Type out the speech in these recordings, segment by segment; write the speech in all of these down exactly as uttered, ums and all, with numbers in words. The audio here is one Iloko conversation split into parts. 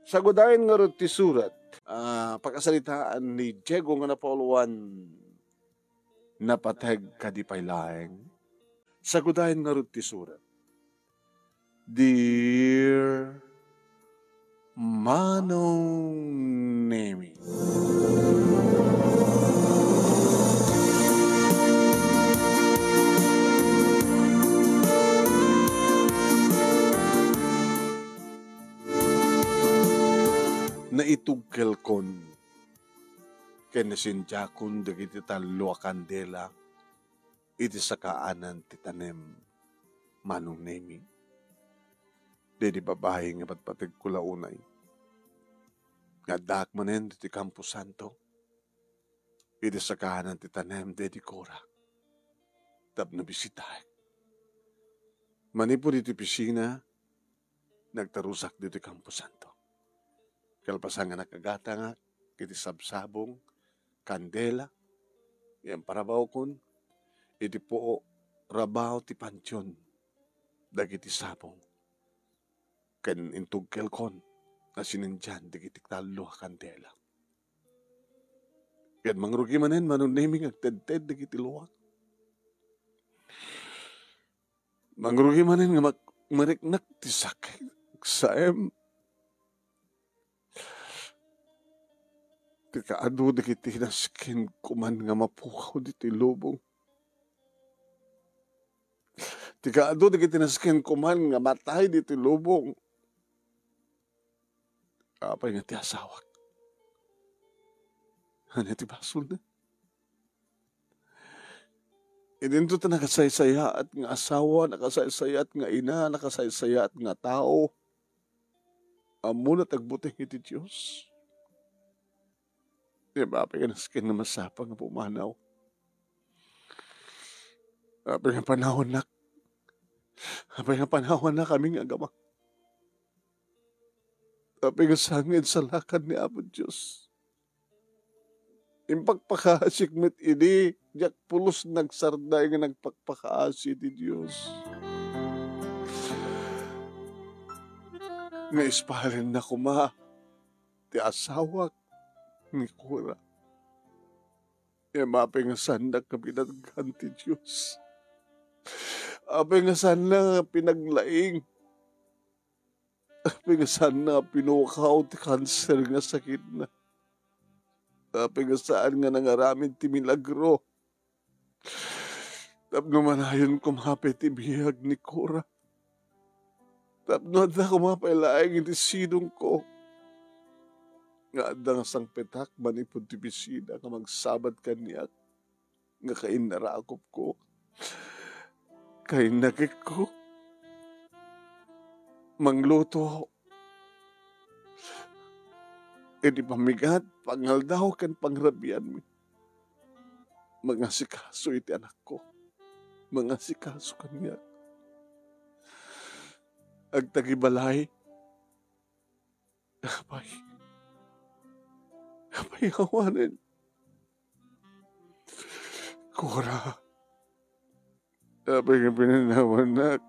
Sagudayen ngarud ti surat. Ah, pakasaritaan ni Diego nga napauluan, napateg kadi pay laeng. Sagudayen ngarud ti surat. Dear Manong Nemi. Naitugkelkon ken nasindiakon dagiti tallo a kandela iti sakaanan ti tanem, Manong Nemi. Daydi babai nga patpategko la unay nga addaak manen ditoy Camposanto, iti sakaanan ti tanem daydi Cora tapno bisitaek. Manipud iti opisina, nagtarusak ditoy Camposanto. Kalpasan nga nakagatangak iti sabsabong, kandela, ken parabawkon, iti puo, rabaw ti pantion dagiti sabong, ken intugkelkon nga sinindian dagiti tallo a kandela. Ket mangrugi manen, Manong Nemi, nga agtedted dagiti luak. Mangrugi manen nga mak-, mariknak ti sakit. Saem, ti kaadu dagiti nasken kuman nga mapukaw ditoy lubong. Ti kaadu dagiti nasken kuman nga matay ditoy lubong. Apay nga ti asawak? Ania ti basolna? Idinto ta nakasaysayaat nga asawa, nakasaysayaat nga ina, nakasaysayaat nga tao. Ammona ti agbuteng iti Dios. Apay nga nasken nga masapa nga pumanaw. Apay nga panawannak. Apay nga panawannak, amin nga agama. Apay nga sangin salakan ni Apo Dios. Impakpakaasik met idi, diak pulos nagsarday nga nagpakpakaasi ti Dios. Nga ispalenna koma ti asawak ni Cora. Ngem apay nga saannak nga pinatgan ti Dios? Apay nga saanna nga pinaglaing? Apay nga saanna nga pinukaw ti kanser nga sakitna? Apay nga saan nga nangaramid ti milagro tapno manayon koma pay ti biag ni Cora? Tapno adda koma pay laeng iti sidongko nga adda nga sangpetak manipud ti opisina nga magsabad kaniak nga kainnakupko, kainnakekko, mangluto iti pamigat, pangaldaw, ken pangrabianmi. Mangasikaso iti anakko. Mangasikaso kaniak. Agtagibalay. Apay. Apay nga awanen. Cora. Apay nga pinanawannak.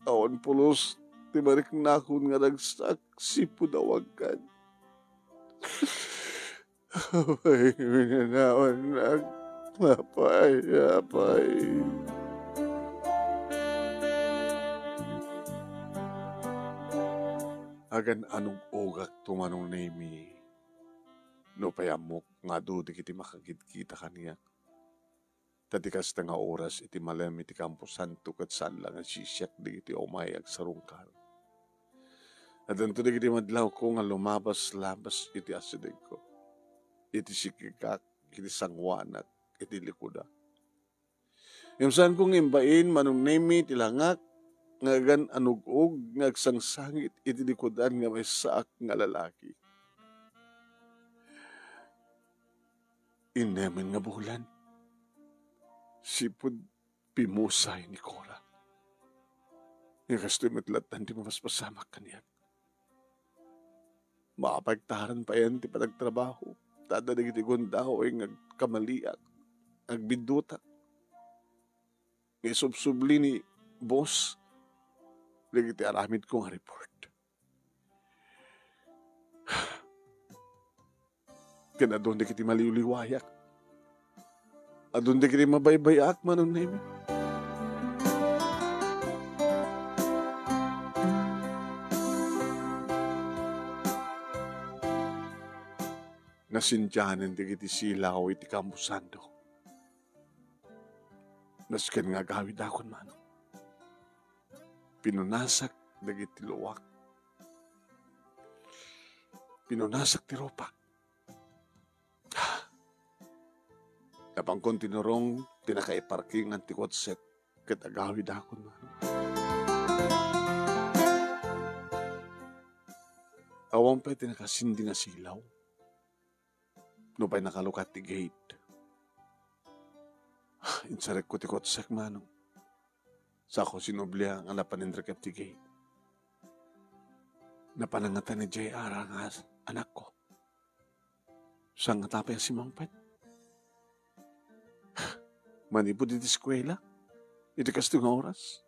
Awan pulos ti mariknakon nga ragsak, sipud awagan. Apay, pinanawannak. Apay, apay. Agan-anug-ogak to, Manong Nemi. Nupay ammok nga adu dagiti makagidgita kaniak. Ta ti kasta nga oras iti malem iti kamposanto ket saan la nga sisiak dagiti umay agsarungkar. Addanto dagiti madlawko nga lumabas-labas iti asidegko, iti sikikak, iti sanguanak, iti likudak. Ngem saanko nga imbain, Manong Nemi, ti langak nga agan-anug-og nga agsangsangit iti likudan nga maysaak nga lalaki. Innemen nga bulan, sipud pimusay ni Cora. Nga kastoy met lattan ti mapaspasamak kaniak. Maapay ta aran payen ti panagtrabaho, ta adda dagiti gundaway nga agkamaliak, agbiddutak. Nga isubsubli ni boss dagiti aramidko nga report. Ken adun dagiti maliwliwayak. Adun dagiti mabaybay-ak, Manong Nemi. Nasindianen dagiti silaw iti kamposanto. Nasken nga agawidakon, Manong. Pinunasak dagiti luak. Pinunasak ti rupak. Napankon tinurong ti nakaiparkingan ti kotsek ket agawidakon, Manong. Awan pay ti nakasindi nga silaw. Nupay nakalukat ti gate, insarekko ti kotsek, Manong. Saanko sinubli nga napan inrekep ti gate. Napan nangngatan ni J R nga anakko. Saan ngata pay a simmangpet? Manipud iti eskuela? Iti kastoy nga oras?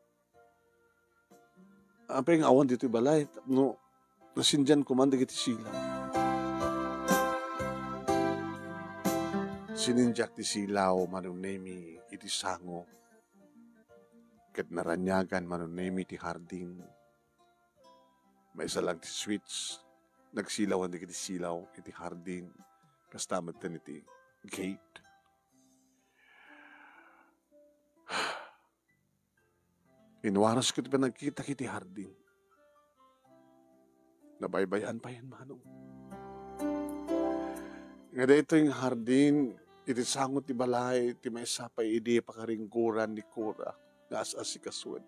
Apay nga awan ditoy balay, no, nasindian ko man dagiti silaw. Sinindiak ti silaw, Manong Nemi, iti sango. Ket naraniagan, Manong Nemi, ti hardin. Maysa lang ti switch, nagsilawan dagiti silaw iti hardin, kasta metten iti gate. Inwarasko ti panagkitak iti hardin. Nabaybay-an payen, Manong. Nga daytoy nga hardin, iti sango ti balay, ti maysa pay idi pakaringgoran ni Cora nga as-asikasuen.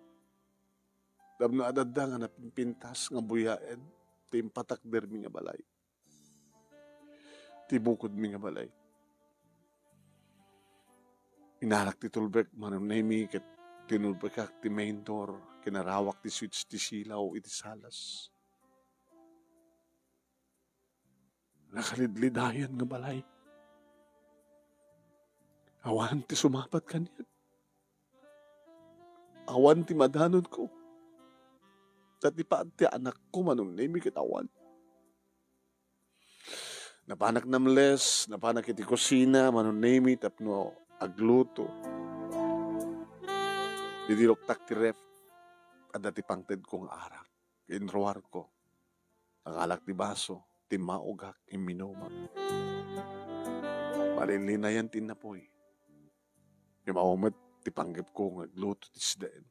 Tapno adda nga napimpintas nga buyaen ti impatakdermi nga balay. Ti bukodmi nga balay. Inalak ti tulbek, Manong Nemi, ket tinulbekak ti main door, kinarawak ti switch ti silaw iti salas. Nakalidlidayan nga balay. Awan ti sumabat kaniak. Awan ti madanonko. Ta ti paad ti anakko, Manong Nemi, ket awan. Napanak namles, napanak iti kusina, Manong Nemi, tapno agluto. Didiloktak ti ref, adda ti pangtedko nga arak. Inruarko. Nakalak ti baso, timmaugak, imminumam. Malinlinayan ti innapuy. Immaw met ti panggepko nga agluto ti siden.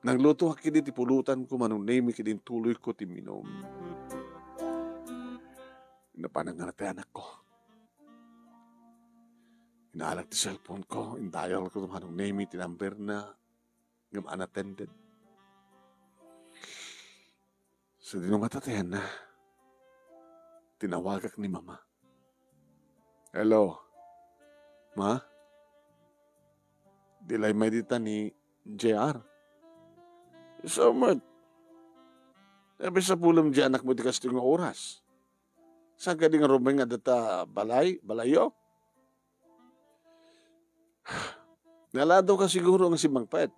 Naglutoak idi ti pulutanko, Manong Nemi, ket intuloyko ti imminum. Napanak nga ti anakko. Inalak ti cellphone ko, indayalko, Manong Nemi, ti number na ngem unattended. Sadino ngata ti ayanna? Tinawagak ni Mama. Hello, Ma? Di la immay dita ni J R? Isu met. Apay sapulem di anakmo iti kastoy nga oras? Saan kadi nga rumbeng nga adda ta balay, balayyo? Naladawka siguro nga simmangpet.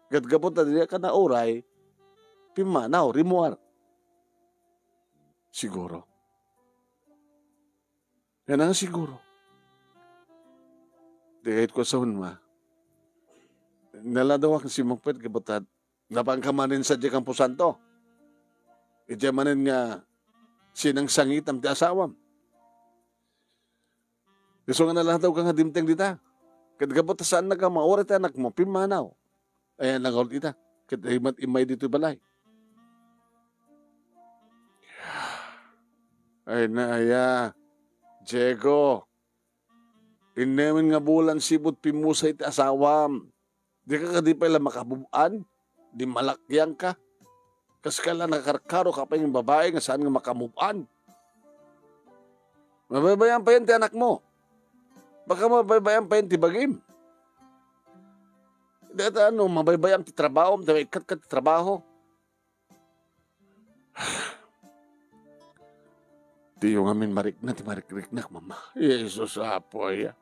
Ket gapu ta diak nauray, pimmanaw, rimmuar. Siguro. Yan ang siguro. Di kayat ko sa unma. Naladawak nga simmangpet gapu ta napanka manen sadiay kamposanto. Idiay manen nga sinangsangitam ti asawam. Isu nga naladawka nga dimteng dita. Ket gapu ta saannaka mauray ti anakmo, pimmanaw. Ay, nagaul ita. Ket imat-, immay ditoy balay. Ay, na, aya. Diego. Innemen nga bulan sipud pimmusay ti asawam. Dika kadi pay la makamove-an? Di malakiangka? Kaska la nakarkaroka pay nga babai nga saan nga makamove-an? Mabaybayan payen ti anakmo. Baka mabaybayan payen ti bagim. Dayta ano, mabaybayan ti trabahom, ti maikkatka ti trabaho. Diyo ngamin marikna ti marikriknak, Mama. Jesus, Apo, aya.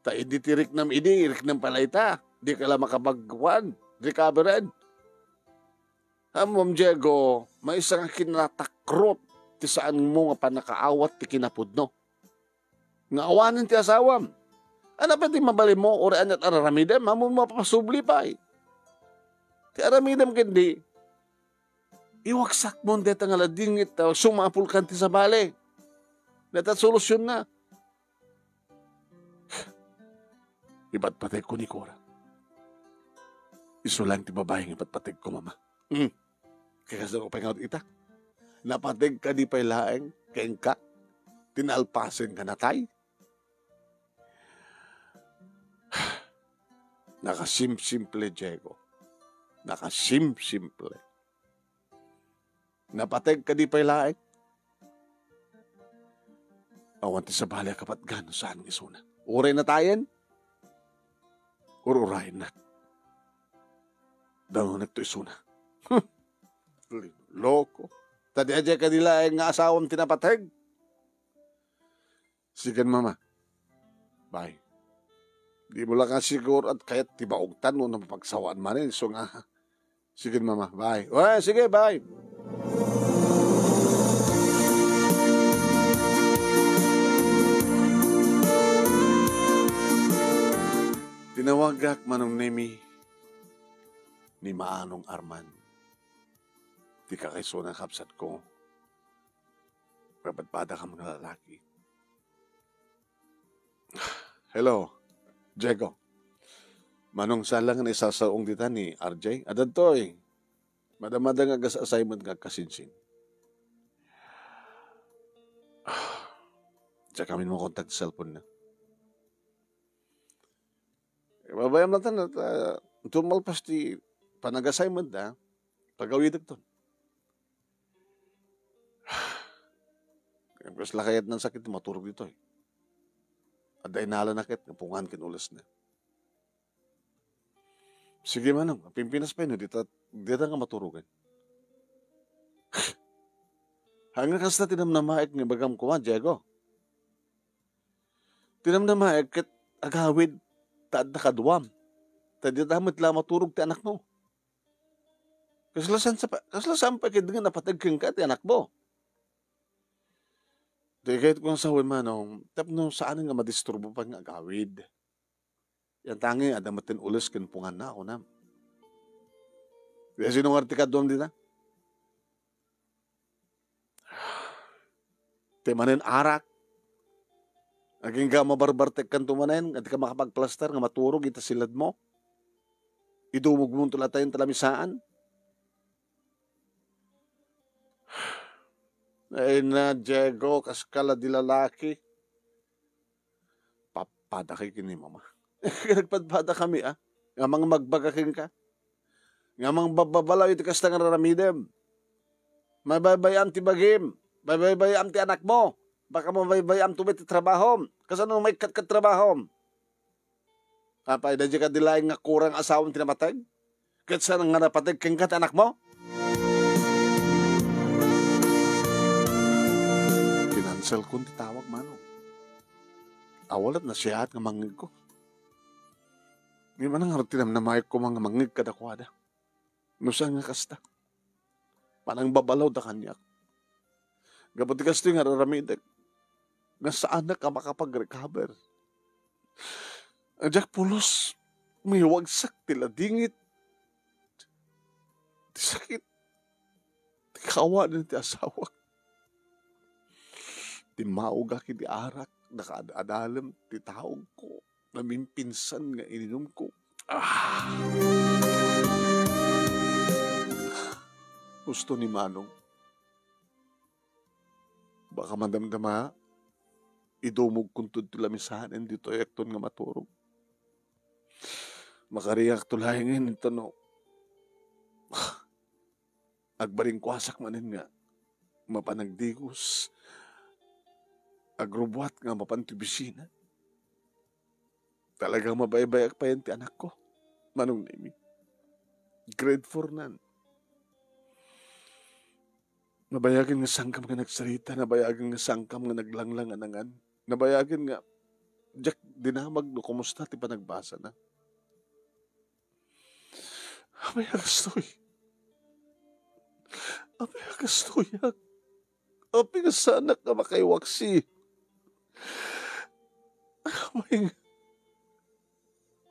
Ta idi ti riknam idi, riknam pay la ita. Dika la makapagkuan, recovered. Ammom, Diego, maysa nga kinatakrot ti saanmo nga pannakaawat ti kinapudno. Nga awanen ti asawam. Ania pay ti mabalinmo, uray aniat a raramidem, ammom mapasubli pay. Ti aramidem ketdi, iwagsakmon dayta nga ladingit ta sumapulkan ti sabali. Dayta solusionna. Ipatpategko ni Cora. Isu laeng ti babai nga ipatpategko, Mama. Hmm. Kasta pay ngarud ita. Napateg kadi pay laeng kenka ti nalpasen nga natay? Nakasimsimple, Diego. Nakasimsimple. Napateg kadi pay laeng? Awan ti sabali a kapatgan no saan nga isuna. Uray natayen, ur-urayennak. Danonekto isuna. Huh. Loko. Ta diay kadi laeng nga asawam ti napateg? Sige, Mama. Bye. Dimo la nga siguro a kayat ti maungtan no mapagsawaan manen, isu nga. Sige, Mama. Bye. Well, sige, bye. Tinawagak, Manong Nemi, ni Manong Arman. Ti kakaisuna, kabsatko. Mabadbadakam nga lalaki. Hello, Diego. Manong, saan lang nga naisasao dita ni R J? Adda ditoy. Madamada nga gas-, assignment nga agkasinsin. Diak kami makontak ti cellphone na. Babayam latta, ta, inton malpas ti panag-assignment da, pagawidek ton. Kas lakayat nan sakit, maturog ditoy. Adda inalana ket nga pungan ken ulesna. Sige, Manong, pimpinas pay no, dita, dita nga maturogan. Haan nga kasta ti namnamaek nga ibagam koma, Diego. Ti namnamaek ket agawid ta adda kaduam. Ta dita met la maturog ti anakmo. Kasla saan sa pa-, kasla saan pay ketdi nga napateg kenka ti anakmo? Ti kayatko nga sawen, Manong, tapno saan nga madisturbo pay nga agawid. Yan tangi, adda met ti ules ken punganna, kunam. Di sino nga ti kaduam dita? Ti manen arak. Agingga mabarbartekkan to manen, nga dika makapagplaster nga maturog ita siledmo. Idumogmonto latta ita lamisaan. Ay na, Diego, kaskala di lalaki. Pappadakay ken ni Mama. Nagpadpadakami, a. Nga mangmagbaga kenka. Nga mangbababalaw iti kasta nga raramidem. Mabaybay-am ti bagim. Mabaybay-am ti anakmo. Baka mabaybay-am to met ti trabahom. Kasano maikkat ket trabahom? Apay, daydi kadi laeng nga kurang asawam ti napateg? Ket saan nga napateg kenka ti anakmo? Kinanselkon ti tawag, Manong. Awalat nasiaat nga mangngegko. Ngem ania ngarud ti namnamaek koma nga mangngeg kadakuada? No saan nga kasta? Panangbabalawda kaniak. Gapu ti kastoy nga raramidek, nga saanak a makapag-recover. Diak pulos, miwagsak ti ladingit. Ti sakit, ti kawanen ti asawak. Timmaogak iti arak, nakaad-adalem ti taongko. Namimpinsan nga ininumko. Ah! Husto ni Manong. Baka madamdama, idumogkonto ti lamisanen ditoy ekton nga maturog. Makariakto laengen, intono. Agbalinkuasak manen nga mapan agdigos, agrubbuat nga mapan ti opisina. Talagang mabaybayak payen ti anakko, Manong Nemi. Grade four nan. Nabayagen nga sangkam nga nagsarita, nabayagen nga sangkam nga naglanglang a nangan, nabayagen nga diak dinamag no kumusta ti panagbasana. Apay a kastoy? Apay a kastoyak? Apay nga saanak nga makaiwaksi? Apay nga,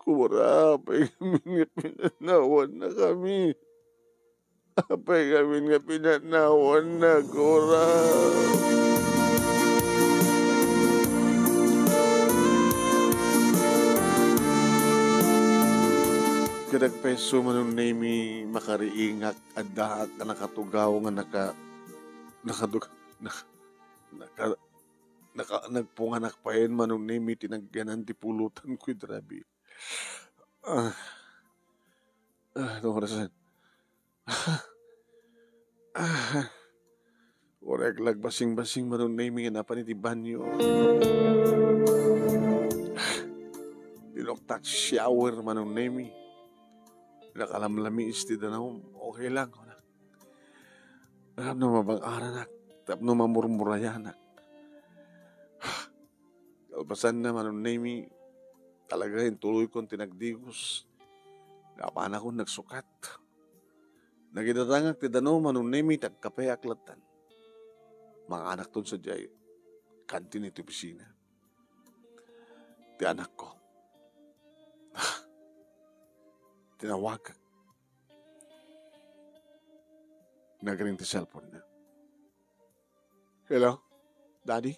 Kora, apay ngamin nga pinanawannakami? Apay ngamin nga pinanawannaka, Kora? Ket agpayso, Manong Nemy, makariingak, addaak a nakatugaw nga naka-, nakadug-, naka-, naka-, naka-, nagpunganak payen, Manong Nemy, ti nagyanan ti pulotanko idi rabii. Ah. Ah, no orasan. Ah. Uray ak la agbasing-basing, Manong Nemy, nga napan iti banyo. Dinuktak shower, Manong Nemy. Nakalamlamis ti danum. Okay lang, wala. Tapno mabang-aranak, tapno mamurmurayanak. Kalpasanna, Manong Nemy, talaga intuloykon ti nagdigos. Napanakon nagsukat. Nagidatangak ti danum, Manong Nemy, ti agkapeak lattan. Manganakton sadiay kantin iti opisina. Ti anakko. Tinawagak. Nagring ti cellphone-na. "Hello, Daddy?"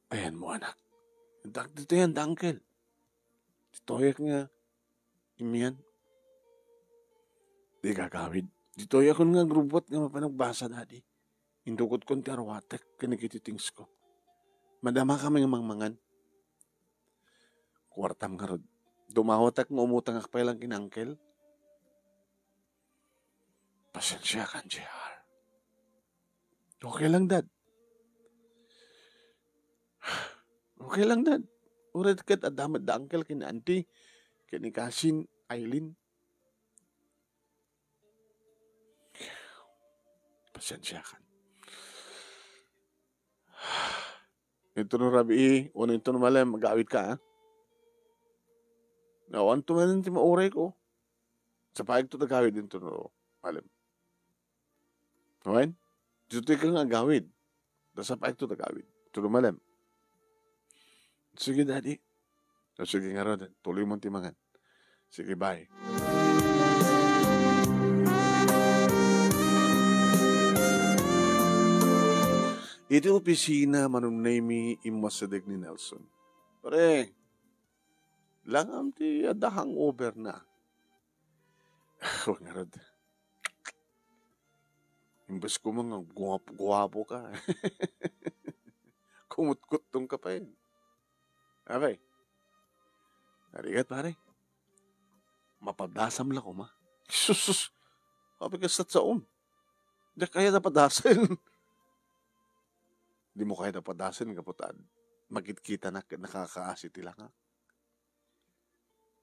"Ayanmo, anak. Dak-, ditoy da uncle. Ditoyak nga imian." "Di gagawid. Ditoyakon nga agrubbuat nga mapan agbasa, Daddy. Indukotkon ti arwatek ken dagiti things-ko. Madamakami nga mangmangan." "Kuartam ngarud. Dumawatak nga umutangak pay lang ken uncle." "Pasensiakan, J R." "Okay lang, Dad. Okay lang, Dad. Uray ket adda met da uncle ken auntie, ken ni cousin Eileen." "Pasensiakan. Intono rabii, wenno intono malem, agawidka, a? Awanto manen ti maurayko. Sapaigto ti agawid intono malem. Wen? Ditoyka nga agawid. Ta sapaigto ti agawid. Intono malem." "Sige, Daddy." "O, sige ngarud, tuloymon ti mangan. Sige, bye." Iti opisina, Manong Nemy, immasideg ni Nelson. "Pare, langam ti adda hangover-na." "O, ngarud. Imbes koma nga guwap-, guwapo ka. Kumutkuttong ka pay." "Apay? Narigat, pare. Mapadasam la koma." "Sus, sus. Apay kasta ti saom? Diak kayat a padasen." "Dimo kayat a padasen gapu ta makitkitanak ket nakakaasi ti langak.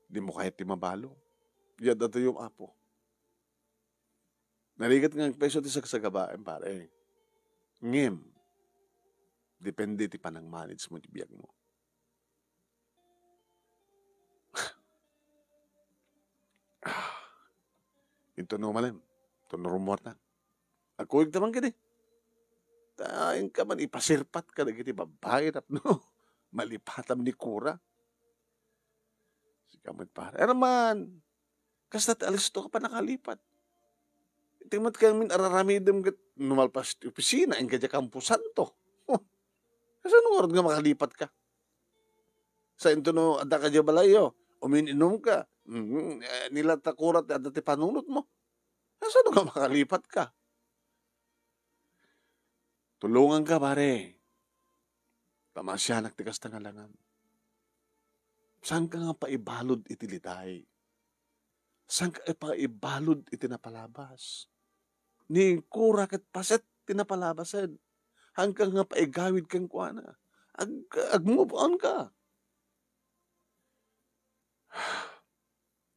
Dimo kayat ti mabalo. Diak adda dayum, Apo." Narigat nga agpayso ti sagsagabaem, pare. Ngem, depende ti panangmanage mo ti biagmo. Intono malem, intono rummuarta. Agkuyogta man kadi. Ta inka man ipasirpat kadagiti babbai tapno malipatam ni Kora. Sika met, pare. Herman, kasta ti alisto ka pa nakalipat. Iti met kayat amin araramidem ket no malpas ti opisina, inka diay kamposanto. Huh. Kasano ngarud nga makalipat ka? Sa intono adda ka diay balayyo, umin-inum ka. Mhm, eh, ni la ta Kora ti adda ti panunot mo. Kasano nga makalipat ka? Tulonganka, pare. Pamaasianak ti kasta nga langam. Saanka nga paibalud iti litay. Saanka paibalud iti napalabas. Ni Kora ket paset ti napalabasen. Saanka nga paigawid kenkuana. Ag-, ag-move on ka.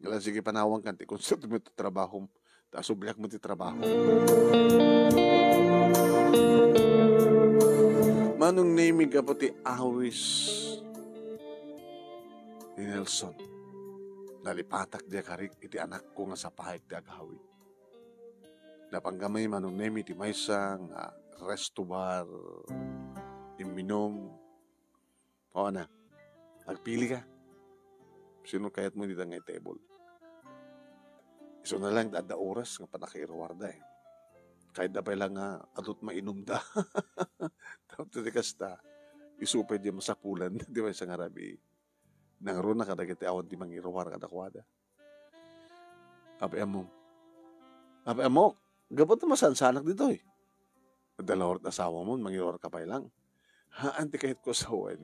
Ngala, sige, panawankan ti konsulto mo ti trabahom. Ta asubliak mo ti trabaho. Manong Nemy, gapu ti awis ni Nelson, nalipatak diay karik iti anakko nga sapaik ti agawid. Napan kami, Manong Nemi, ti maysa nga resto bar, imminum. O, ana, agpili ka. Sino kayat mo dita nga table? Isu na lang, adda oras nga panakairuarda, eh. Kayatda pay lang nga adut mainumda. Tapno ti kasta, isu pay di masapulan, di ba, isang arabi. Nangruna kadagiti awan ti mangiruar kadakuada. Apay ammom? Apay ammok? Gapu ta masansanak ditoy. Adda laeng asawam, mangiruar ka pay lang. Haan ti kayatko a sawen.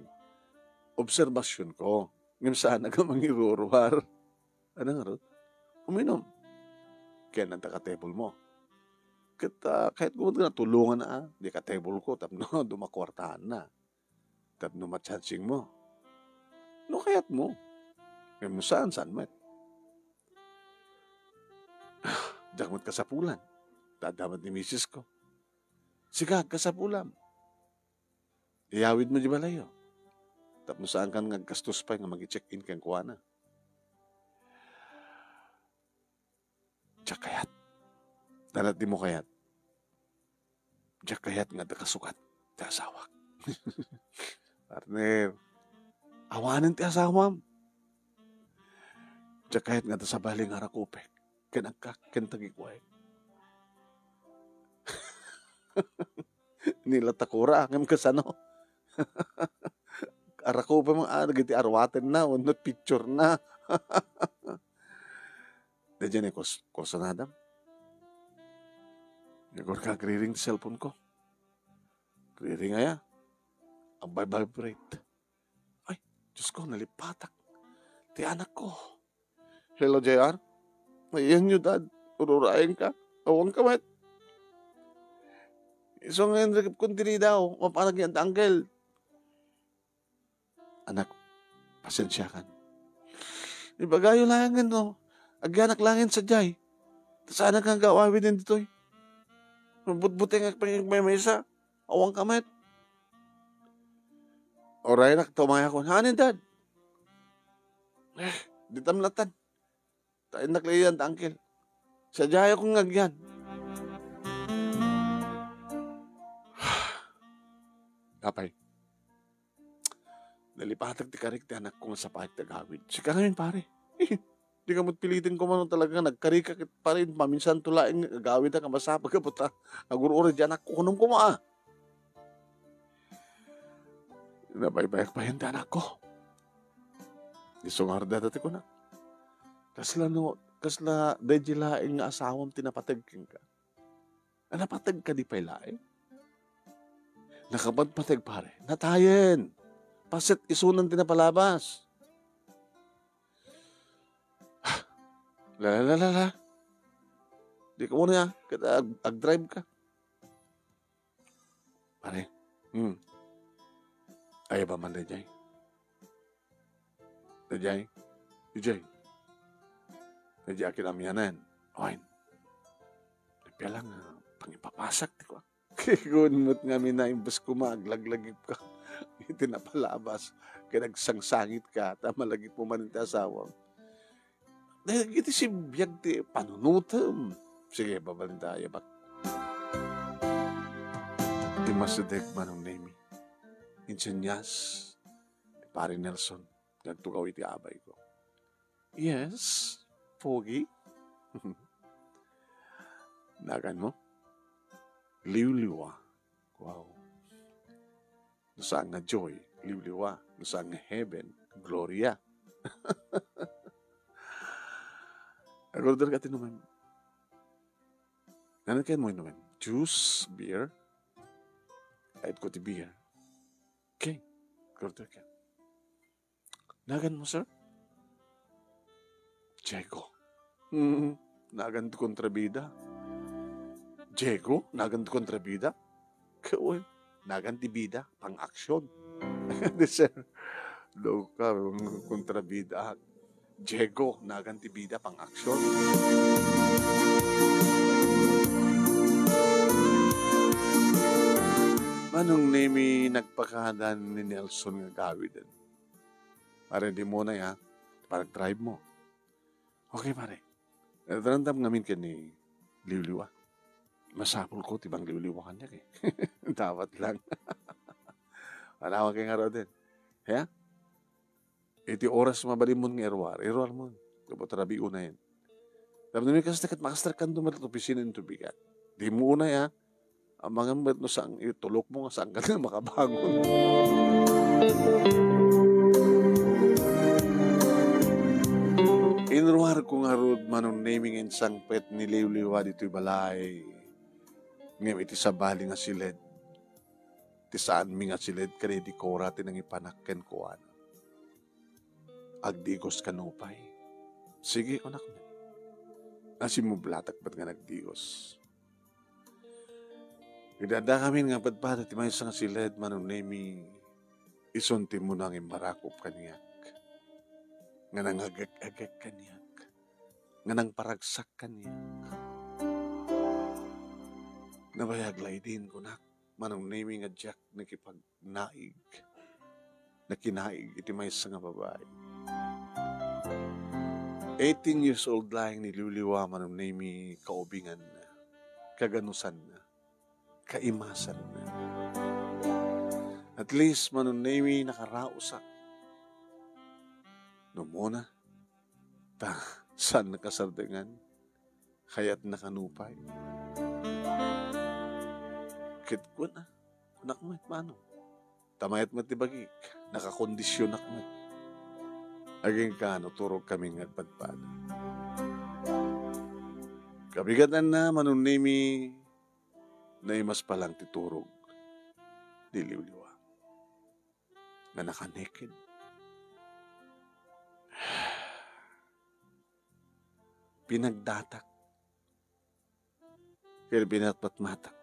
Obserbasionko. Ngem saanak a mangiruruar. Ania ngarud? Uminum. Ken adda ka table mo. Ket, ah, kayatko met nga tulongan a, di ka table ko, tapno dumakuartaanna. Tapno machancing mo. No kayat mo. Ngem no saan, saan met. Diak met kasapulan. Ta adda met ni misis ko. Sika, agkasapulam. Iyawid mo di balayyo. Tapno saan kan nga aggastos pay nga magi-check-in kenkuana. Diak kayat. Nalati mo kayat. Diak kayat nga adda kasukat ti asawak. Partner, awanen ti asawam. Diak kayat nga adda sabali nga arakupek ken agka-, ken tagikuaek. Ni la ta kura, ngem kasano? Arakupek man, ah, dagiti arwatenna, wenno picturena. Daydiay ni kus-, kusanadam. Igor ka, agriring ti cellphone ko. Riring aya. Agbi-vibrate. Ay, Diyos ko, nalipatak. Ti anak ko. Hello, J R? Ayanyo, Dad. Ururayen ka. Awan ka met. Isu nga inrikip kon diri daw. Mapanag yan, Uncle. Anak, pasensiakan. Ibagayo laengen no, agyanak laengen sadiay. Ta saanak nga agawawiden ditoy. Mabutbutengak pay nga agmaymaysa. Awan ka met. Urayenak ta umayakon. Hanin, Dad? Eh, ditam latan. Ta innak laeng, Uncle. Sadiayakon nga agyan. Apay. Nalipatak ti karik ti anakko nga sapaek ti agawid. Sika ngamin, pare. Dika met piliten koma no talaga nga nagkarika ket, pare, maminsanto laeng nga agawid a masapul gapu ta agur-uray ti anakko. Kunam koma, ah. Nabaybayak payen ti anakko. Isu ngarud dayta ti kunak. Kasla no, kasla daydi laeng nga asawam ti napateg kenka. A, napateg kadi pay laeng? Nakapadpateg, pare. Natayen. Paset isunan ti napalabas. La, la, la, la, la. Di ka muna, ah. Ket ag-, ag-drive ka. Pare. Hmm. Ay, ba man, daydiay? Daydiay, daydiay. Daydiay a kinamianen. Oy. Nagpia lang nga pangipapasak ti kuak. Kun met ngamin a imbes koma aglaglagipka iti napalabas, ket agsangsangitka, ta malagipmo manen ti asawam. Dagiti sibiag ti panunotem. Sige, babalinta, ayabak. Ti masideg, Manong Nemi. Insenyas. Pare Nelson, nagtugaw iti abayko. Yes, Pogi? Nagan mo? Liwliwa. Wow. No saan nga joy, liwliwa. No saan nga heaven, gloria. Nag-order ka ti inuman. Nano kayan mo inuman? Juice, beer? Kayatko ti beer. Okay. Nag-order ka. Nagan mo, sir? Diego. Hmm, nagan ti kontrabida. Diego, nagan ti kontrabida? Kawan, nagan ti bida, pang-aksyon. Di, sir. Loka, kontrabida. Diego, nagan ti bida, pang-aksyon. Manong Nemi, nagpakadan ni Nelson nga gawiden. Pare, di mo na, ya. Parang drive mo. Okay, pare. Darandam ngamin ken ni Liwliwa. Masapulko ti mangliwliwa kaniak, eh. Dapat lang. Anawa kay ngaruden. Ya? Iti oras mabalinmon nga iruar, iruarmon. Tapno rabii unayen. Tapno kasta ket makasarkan duman ti opisina ti bigat. Dimo unay, ha? Amangan met no saan, itulokmo nga saanka nga makabangon. Inruarko ngarud, Manong Nemy, nga insangpet ni liwliwa ditoy balay. Ngem iti sabali nga siled, ti saanmi nga siled kadi ni Cora ti nangipanak kenkuana. Agdigos kano pay? Sige, kunak met. Asimmublatak met nga nagdigos. Idi addakamin nga padpada ti maysa nga siled, Manong Nemy, isun ti immuna nga immarakop kaniak, nga nangagek-agek kaniak, nga nangparagsak kaniak. Nabayag laydin, kunak, Manong Nemy, nga diak nakipagnaig, nakinaig iti maysa nga babai. Eighteen years old laeng ni liwliwa, Manong Nemy, kaubinganna, kaganusanna, kaimasanna. At least, Manong Nemy, nakaraosak. No umuna, ta saan nakasardengan? Kayatna kano pay? Ket kuna, kunak met, Manong. Ta mayat met ti bagik, nakakondisionak met. Agingga no turogkamin nga agpadpada. Kabigatanna, Manong Nemy, naimas pa lang ti turog ni liwliwa. Nga nakanikid. Pinagdatak. Ken pinatmatmatak.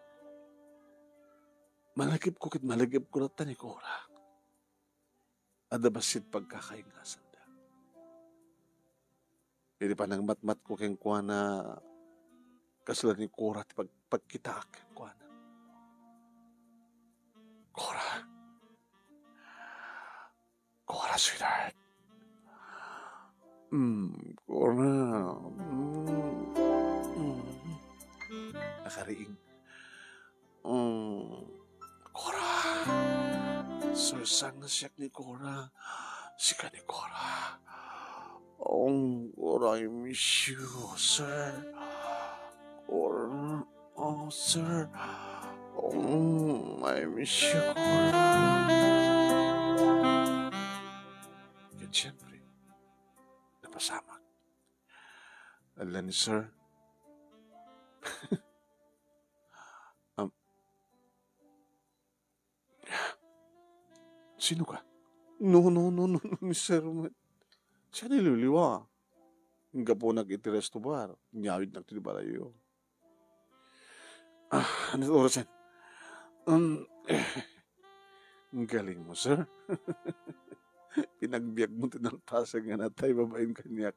Malagipko ket malagipko latta ni Cora. Adda bassit pagkakaingasanda. Idi panangmatmatko kenkuana, kasla ni Cora ti pag-, pagkitaak kenkuana. Cora. Cora, sweetheart. Mm, Cora. Mm, mm. Nakariing. Mm, Cora. Sir, saan nga siak ni Cora? Sika ni Cora. Oh, Cora, I miss you, sir. Cora. Oh, sir. Oh, I miss you, Cora. Ket siyempre, napasamak. Ala ni sir. Am, sino ka? No, no, no, no, no, ni sir met. Siak ni liwliwa. Gapunak iti resto bar. Inyawidnak ti balayyo. Ah, ano oras yan? Um, ang galing mo, sir. Pinagbiag mo ti nalpasan nga natay babaen kaniak.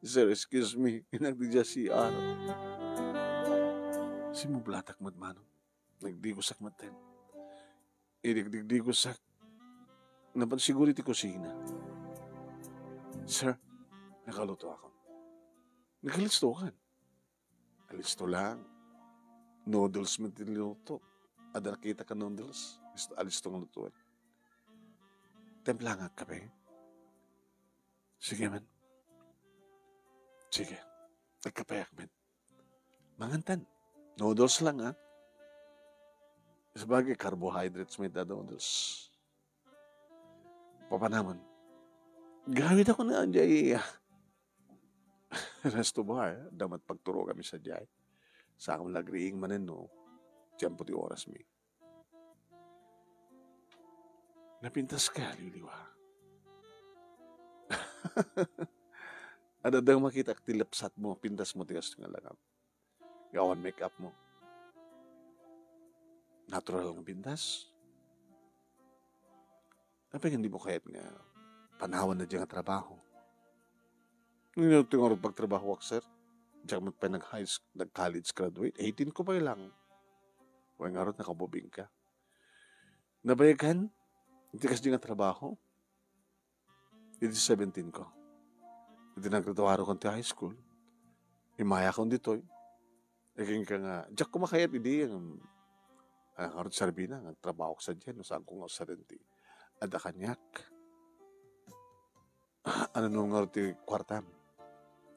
Sir, excuse me. Inagdi dya C R. Simmublatak met, Manong. Nagdigosak met ten. Idigdigdigosak. Napan siguro iti kusina. Sir, nakaluto ako. Nagalisto ka. Alisto lang. Noodles met ti niluto. Adda nakita ka noodles? Alisto, alisto nga lutoen. Templa nga kape? Sige man. Sige. Nagkapeak man. Mangantan. Noodles lang, ha? Sabagay, carbohydrates met da noodles. Papanamon. Gawid ako na jay, ah, resto bar. Damat pagturo kami sa jay. Sa akong nagriing manen, no? Tiyempo ti oras mi. Napintas ka, liwliwa. Adda makita ti lapsat mo, pintas mo ti kasto nga langam. Gawan make-up mo. Natural nga pintas. Apay nga di mo kayat nga panawan na dyan nga trabaho? Nino ti ngarud pagtrabahoak, sir? Diak met pay nag-high sch-, nag-college graduate. Eighteen ko pay lang. Wen ngarud nakabubing ka. Nabayagan? Iti kasdi nga trabaho? Iti seventeen ko. Iti naggraduaro kon ti high school. Imayakon ditoy. Naging ka nga, diak kumakayat idi, um, ah, ngarud sarbina, nga trabaho ko sa diyan, no, saan ko nga usaden ti, adda kaniak. Ano no ngarud ti kuartam?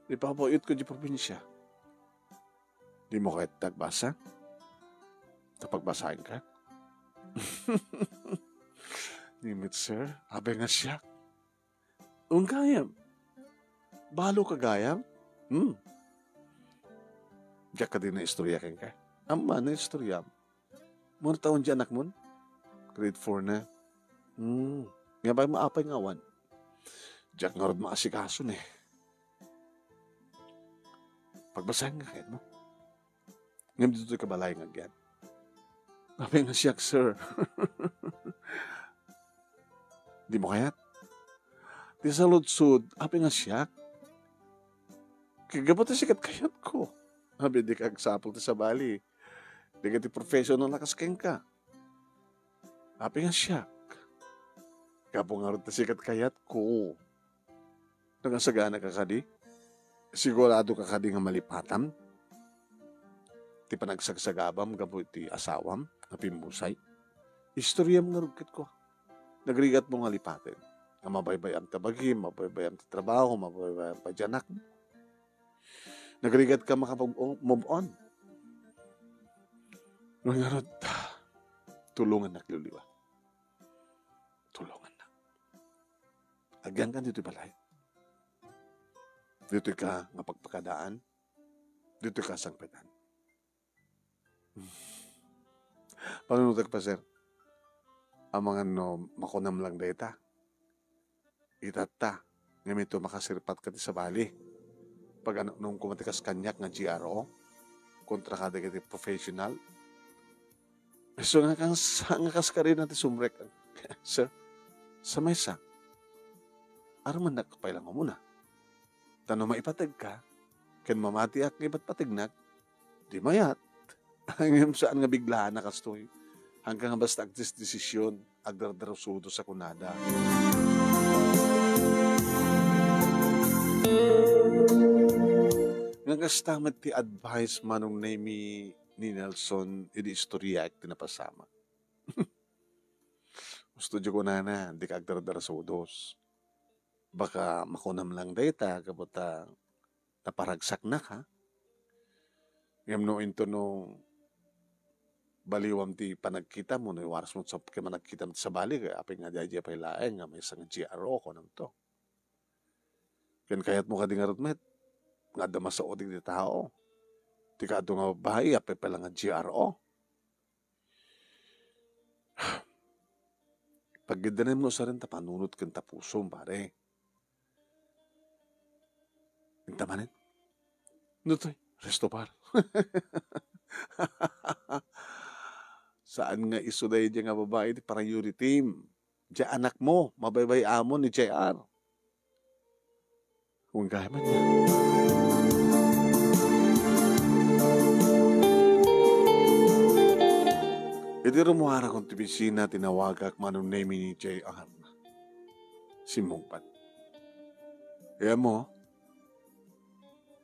Ipapauyot ko di probinsya. Di mo kayat agbasa? Tapagbasaen ka? Ni met, sir, apay nga siak. Ung gayam. Balo ka gayam? Hmm. Diak kadi naistorya kenka? Amma, naistorya. Mano taon di anakmon? Grade four na. Hmm. Nga ba maapay nga awan? Diak ngarud maasikaso ne. Pagbasaen nga kayatmo. Ngem ditoy ka balay nga agyan. Apay nga siak, sir. Di mo kayat? Ti saludsod, apay nga siak? Kaggapu ta siak ket kayatko. Apay di ka agsapul ti sabali. Di ka ti professional a kas kenka. Apay nga siak? Gapu ngarud ta siak ket kayatko. Nakasagana ka kadi? Sigurado ka kadi nga malipatam ti panagsagsagabam gapu iti asawam nga pimmusay? Istoriam ngarud kenka. Nagrigatmo nga lipaten nga mabaybay-am ta bagim, mabaybay-am ti trabaho, mabaybay-am pay ti anakmo. Nagrigat ka makapag-, move on. Ngarud, tulongannak, Liliwa. Tulongannak. Agyanka ditoy balay. Ditoy ka nga pagpakadaan. Ditoy ka sangpetan. Panunotek, Pastor. Amangan no makunam lang dayta. Itatta, ngem ito makasirpat ka ti sabali. Pag-anaknongko met ti kas kaniak nga G R O, kontra kadagiti professional. So, nga kas, nga kas karina ti sumrek. Sir, sa maysa, arumannak pay lang umuna. Ta no maipategka, ken mamatiak nga ipatpategnak, di mayat. Ngem saan nga biglaan a kastoy. Hangka nga basta agdesisyon, agdardarusodo sa kunada. Nga kasta met ti advice, Manong Nemy, ni Nelson, idi istorya ti napasamak. Gusto di kunana, di ka agdardarusodos. Baka makunam lang dayta, gapu ta naparagsaknak, ha? Ngem no into no baliwam ti panagkitam, no iwarasmo sa ket managkitam ti sabali, ket apay nga daydiay pay laeng nga maysa nga G R O, kunam to. Ken kayatmo kadi ngarud met nga adda masao dagiti tao. Ti kaadu nga babbai, apay pay la nga G R O. Pagiddanaymo saren ta panunot ken ta pusom, pare. Inta manen? Ditoy, resto bar. Saan nga isu daydiay nga babbai ti priority. Diay anakmo, mabaybay-amon ni J R. Kung gayam man niya. Idi rummuarakon ti opisina, tinawagak Manong Nemy ni J R. Simmungbat. Kaya mo,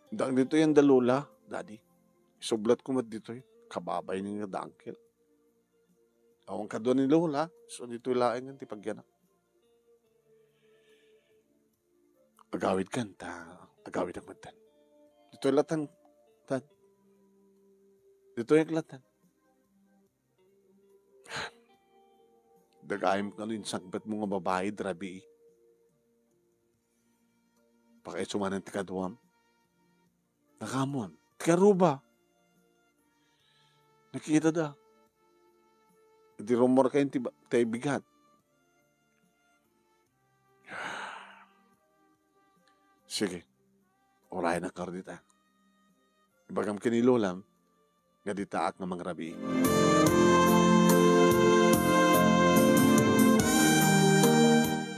dang ditoy anda Lola, Daddy. Isublatko met ditoy. Kababay ni nga dangkel. Awan kadua ni Lola, so ditoy laeng ti pagyanak. Agawidkan ta, agawidak met. Ditoy latan, tan. Ditoy latan. Dagayem kano insangpetmo nga babbai, rabii. Pakaiso manen ti kaduam. Nakaammoan. Ti karuba. Nakitada. Idi rummuarkayo ti ba-, ti bigat. Sige. Urayennak ngarud dita. Ibagam ken ni Lolam nga ditaak nga mangrabii.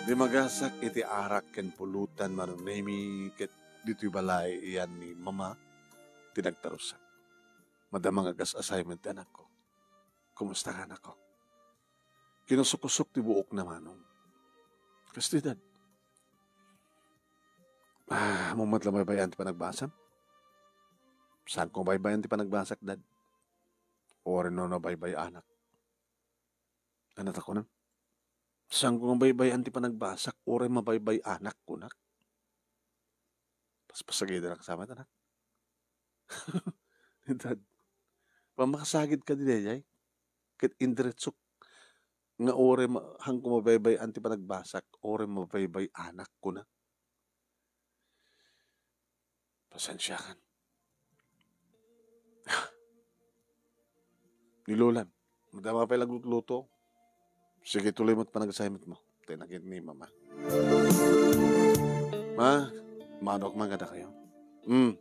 Dimagasak iti arak ken pulutan, Manong Nemy, ket ditoy balay iyan ni Mama ti nagtarusak. Madama nga gas-assignment ti anakko. Kumusta ka, anakko? Kinusok-usok ti buokna, Manong. Kasta, Dad. Ah, ammom met la baybay-an ti panagbasam? Saanko nga baybay-an ti panagbasak, Dad. Uray no nabaybay-anak. Ania ti kunam? Saanko nga baybay-an ti panagbasak, uray mabaybay-anak, kunak. Paspasagidanak sa met, anak. Dad, pammakasagidka daydiay. Ket indiretsok nga uray ma-, saanko mabaybay-an ti panagbasak, uray mabaybay-anak, kunak. Pasensiakan. Ni Lolan, madama pay laglutluto. Sige, tuloy mo't panag-assignment mo. Tayo nakit ni Mama. Ma, manok man kadakayo. Hmm.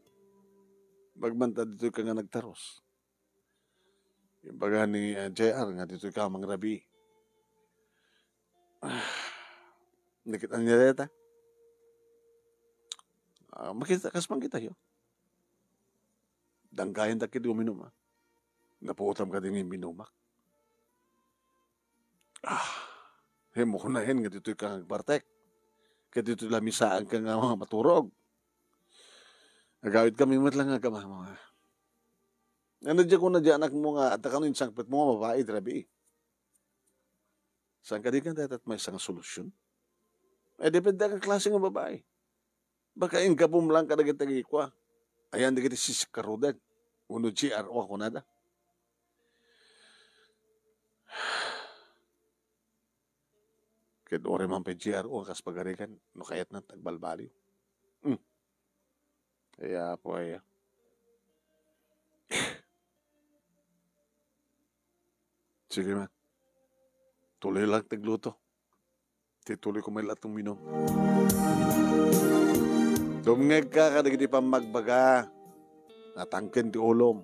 Bagmanta ditoy ka nga nagtaros. Imbaga ni, ah, J R nga ditoy ka mangrabii. Ah, nakit-an niya dayta. Ah, makita, kas man kitayo. Danggayan da kadi uminum, ah. Napuotam kadi nga imminumak. Ah, himo kunaen nga ditoy ka nga agbartek. Ket ditoy lamisaanka nga maturog. Agawidkami met lang nga agama-, mga. Ano di ko na di anakmo nga, adda kano insangpetmo nga babai, ti rabii. Saan ka di ka datat may isang solusyon? Eh, depende ang klase nga babai. Baka inggapom lang kadagiti agikua. Ayan, dagiti sisikaroden. Uno G R O ako nada. Ket uray man pay G R O a kas pagarigan, no kayatna, agbalbaliw. Hmm. Ay, Apo, ay. Sige man. Tuloy lang tagluto. Ti tuloy ko may latong minum. Dumngegka kadagiti pammagbaga. Natangken ti ulom.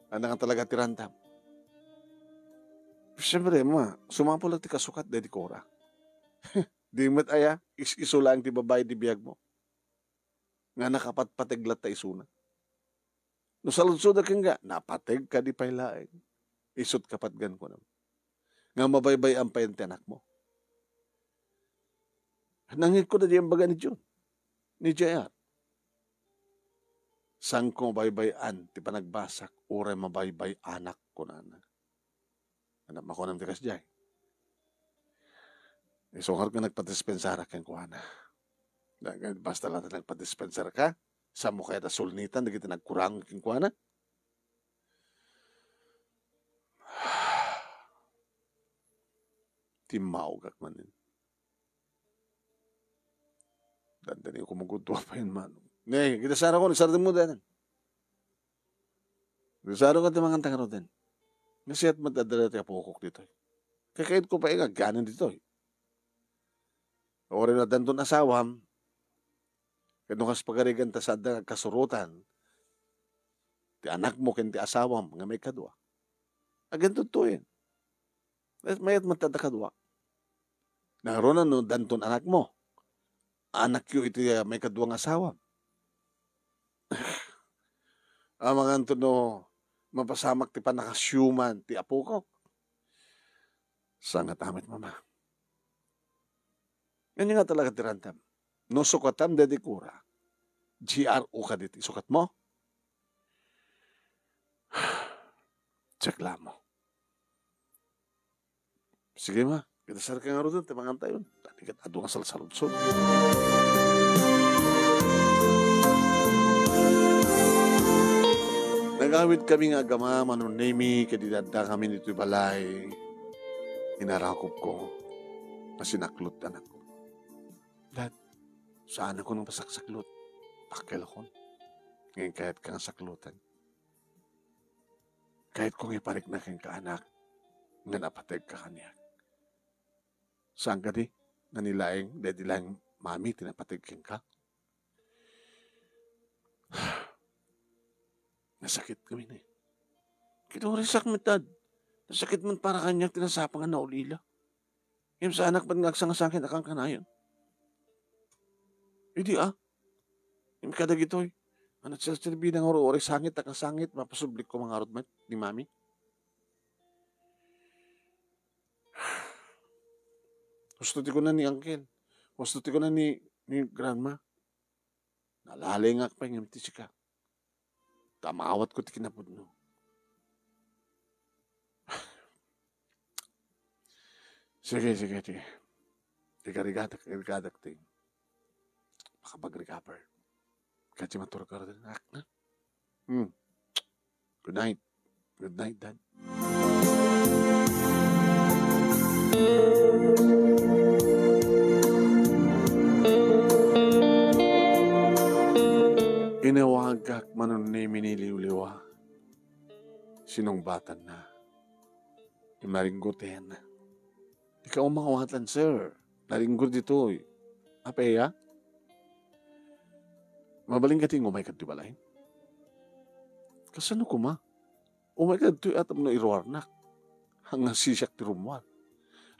Ania nga talaga ti rantam? Siyempre, ma, sumapul ti kasukat daydi Cora. Di met aya, is-isu laeng ti babai ti biagmo. Nga nakapatpateg latta isuna. No saludsodak kenka, napateg kadi pay laeng. Isut kapatgan ko naman. Nga mabaybay-an pay ti anakmo. Nangikko da di ang baga ni Jun. Ni J R. Sangko mabaybay-an ti panagbasak, uray mabaybay-anak, kunana. Anak, makunam ti kasdiay. Isungad nga nagpadispensarak kenkuana. Basta lang nagpadispensarak ka, saan mo kayat a sulnitan dagiti nagkurang kenkuana? Timmaugak manen. Dandani ko magudua pa yun, manong. Ne, kita sara ko, nagsarden mo, danan. Nagsaro ka ti manganta ngaruden. Nasiat met adda ti apokok ditoy. Kakaid ko pa nga agganin ditoy. Uray no addanton asawam, ket no kas pagarigan ta sadda nga agkasurotan, ti anakmo ken ti asawam nga maikadua, agintudtuyen. Mayat met adda kadua. Nangruna no addanton anakmo, anakyo iti, ah, maikadua nga asawam. Amangan to no mapasamak ti pannakasiuman ti apokok. Saan nga ta met, Mama. Ania nga talaga ti rantam? No sukatam daydi Cora, G R O kadi ti sukatmo? Check lang mo. Sige, ma. Kita sar ka ngaruden, ti mangantayon. Tani ket adu nga salsaludsod. Nagawid kami nga agama, Manong Nemi, ket idi adda kami ditoy balay, inarakop ko, nasinaklot ti anakko. Dad, saan ako nang pasaksaklot? Pakkelakon. Ngayon kayat ka nga saklotan. Kayat kong iparikna kenka, anak, nga napateg ka kaniak. Saan kadi nga ni laeng, daydi laeng mami ti napateg kenka? Nasakit kami ni. Kinurisak met, Dad. Nasakit man para kaniak ti nasapa nga naulila. Ngem saanak met nga agsangasangit a kankanayon. Idi, a, ngem kadagitoy, a nagserserbi na nga uray sangit a kasangit, mapasublik ko mangarud met ni Mami. Husto ti kuna ni Uncle. Husto ti kuna ni, ni Grandma. Nalalingak pay ngem ti sika. Ta maawatko ti kinapudno. Sige, sige, sige. Igarigadak, igarigadak ti makapag-recover. Kadi maturog ka rin, anak, na? Hmm. Good night. Good night, Dad. Inawagak manen ni Miniliwliwa. Sinungbatanna. Imaringgoten. Ikaw mangawatan, sir. Naringgor ditoy. Apay, a? Mabalin ka ti umay kadto balay? Kasano koma? Umay kadto a tapno iruarnak. Haan nga sisiak ti rummuar.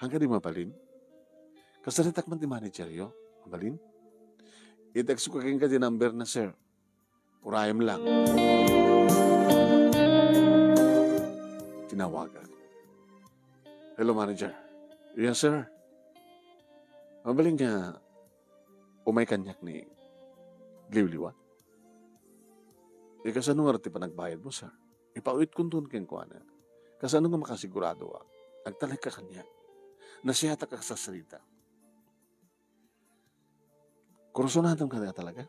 Haan kadi mabalin? Kasaritak man ti manageryo. Mabalin? I-text ko kenka ti number na, sir. Urayem lang. Tinawagak. Hello, manager. Yes, sir. Mabalin nga umay kaniak ni Liwliwa? Ikasano nga ti panagbayadmo, sir? Ipaawitkonton kenkuana. Kasano nga makasiguradoak? Agtalekka kaniak. Nasiatak a kasasarita. Kursunadem kadi talaga?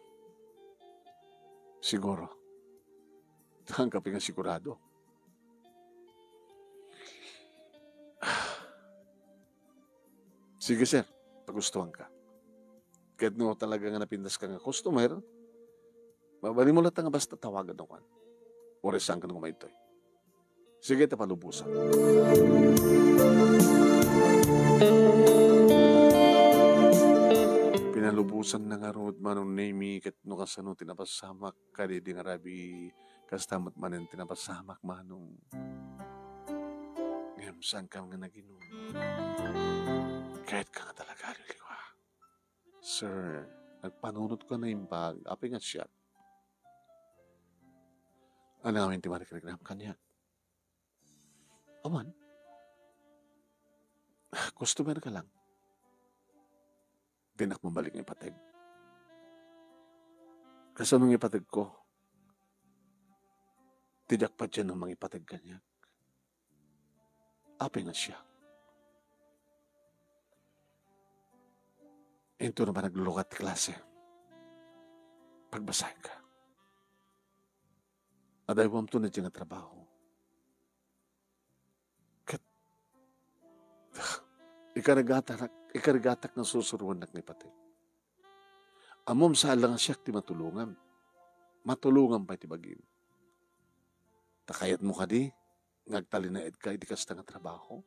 Siguro. Haan ka pay nga sigurado. Sige, sir. Pagustuanka. Ket no talaga nga napintaska nga customer, mabalinmo latta nga basta tawagan no kan. Oras saan ka nga umaytoy. Sige, ta palubosan. Pinalubosanna ngarud, Manong Nemy, ket no kasano ti napasamak kadi idi nga rabii, kasta met manen ti napasamak, Manong. Ngem saan ka nga naginom. Kayat ka nga talaga, Liwliwa. Sir, nagpanunot ka naimbag, apay nga siak. Ania ngamin ti marikriknam kaniak? Awan. Customer ka lang. Dinak mabali nga ipateg. Kasano nga ipateg ko? Ti diak padian no mangipateg kaniak. Apay nga siak? Intono a naglulukat ti klase. Pagbasaenka. Adaywamto daydiay nga trabaho. Ket, ikarigatanak, ikarigatak nga sursuroennak nga ipateg. Ammom, saan la nga siak ti matulongam. Matulongam pay ti bagim. Ta kayatmo kadi nga agtalinaedka iti kasta nga trabaho?